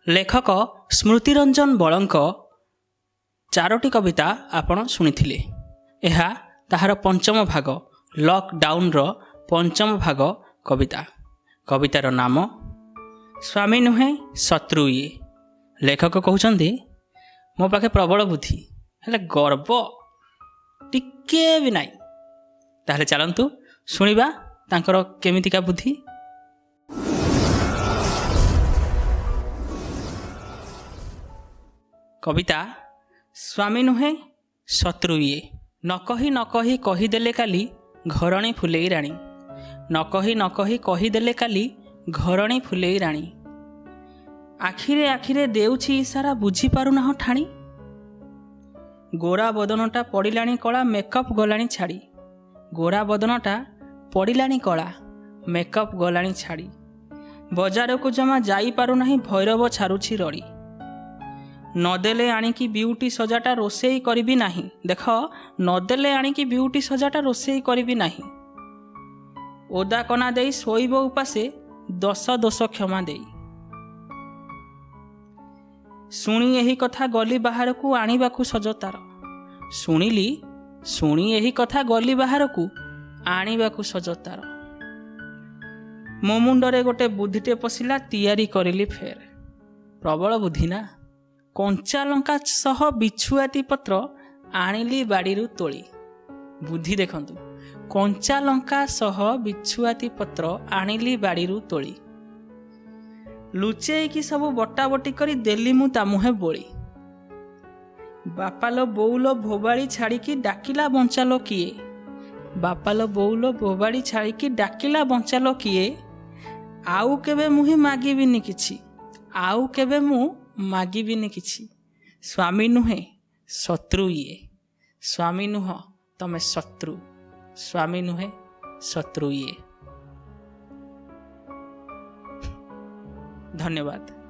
ଲେଖକ ସ୍ମୃତିରଞ୍ଜନ ବଳଙ୍କ ଚାରୋଟି କବିତା ଆପଣ ଶୁଣିଥିଲେ। ଏହା ତାହାର ପଞ୍ଚମ ଭାଗ, ଲକଡାଉନର ପଞ୍ଚମ ଭାଗ କବିତା। କବିତାର ନାମ ସ୍ୱାମୀ ନୁହେଁ ଶତ୍ରୁ ଇଏ। ଲେଖକ କହୁଛନ୍ତି, ମୋ ପାଖେ ପ୍ରବଳ ବୁଦ୍ଧି, ହେଲେ ଗର୍ବ ଟିକିଏ ବି ନାହିଁ। ତାହେଲେ ଚାଲନ୍ତୁ ଶୁଣିବା ତାଙ୍କର କେମିତିକା ବୁଦ୍ଧି। କବିତା ସ୍ୱାମୀ ନୁହେଁ ଶତ୍ରୁ ଇଏ। ନ କହି ନ କହି କହିଦେଲେ କାଲି ଘରଣୀ ଫୁଲେଇ ରାଣୀ। ନ କହି ନ କହି କହିଦେଲେ କାଲି ଘରଣୀ ଫୁଲେଇ ରାଣୀ। ଆଖିରେ ଆଖିରେ ଦେଉଛି ଇସାରା, ବୁଝିପାରୁନାହଁ ଠାଣି। ଗୋରା ବଦନଟା ପଡ଼ିଲାଣି କଳା, ମେକଅପ୍ ଗଲାଣି ଛାଡ଼ି। ଗୋରା ବଦନଟା ପଡ଼ିଲାଣି କଳା, ମେକଅପ୍ ଗଲାଣି ଛାଡ଼ି। ବଜାରକୁ ଜମା ଯାଇପାରୁନାହିଁ, ଭୈରବ ଛାରୁଛି ରଡ଼ି। ନଦେଲେ ଆଣିକି ବିଉଟି ସଜାଟା ରୋଷେଇ କରିବି ନାହିଁ। ଦେଖ, ନଦେଲେ ଆଣିକି ବିଉଟି ସଜାଟା ରୋଷେଇ କରିବି ନାହିଁ। ଓଦା କନା ଦେଇ ଶୋଇବ ଉପାସେ, ଦଶ ଦୋଷ କ୍ଷମା ଦେଇ। ଶୁଣି ଏହି କଥା ଗଲି ବାହାରକୁ ଆଣିବାକୁ ସଜ ତାର। ଶୁଣିଲି ଶୁଣି ଏହି କଥା ଗଲି ବାହାରକୁ ଆଣିବାକୁ ସଜ ତାର। ମୋ ମୁଣ୍ଡରେ ଗୋଟେ ବୁଦ୍ଧିଟେ ପଶିଲା, ତିଆରି କରିଲି ଫେର। ପ୍ରବଳ ବୁଦ୍ଧି ନା? କଞ୍ଚା ଲଙ୍କା ସହ ବିଛୁଆତି ପତ୍ର ଆଣିଲି ବାଡ଼ିରୁ ତୋଳି। ବୁଦ୍ଧି ଦେଖନ୍ତୁ, କଞ୍ଚା ଲଙ୍କା ସହ ବିଛୁଆତି ପତ୍ର ଆଣିଲି ବାଡ଼ିରୁ ତୋଳି। ଲୁଚେଇକି ସବୁ ବଟାବଟି କରି ଦେଲି ମୁଁ ତା ମୁହେଁ ବୋଳି। ବାପାଲୋ ବୋଉଲୋ ଭୋବାଳି ଛାଡ଼ିକି ଡାକିଲା ବଞ୍ଚାଲୋ କିଏ। ବାପାଲୋ ବୋଉଲୋ ଭୋବାଳି ଛାଡ଼ିକି ଡାକିଲା ବଞ୍ଚାଲୋ କିଏ। ଆଉ କେବେ ମୁହିଁ ମାଗିବିନି କିଛି, ଆଉ କେବେ ମୁଁ ମାଗିବିନି କିଛି। ସ୍ୱାମୀ ନୁହେଁ ଶତ୍ରୁ ଇଏ। ସ୍ୱାମୀ ନୁହଁ ତମେ ଶତ୍ରୁ, ସ୍ୱାମୀ ନୁହେଁ ଶତ୍ରୁ ଇଏ। ଧନ୍ୟବାଦ।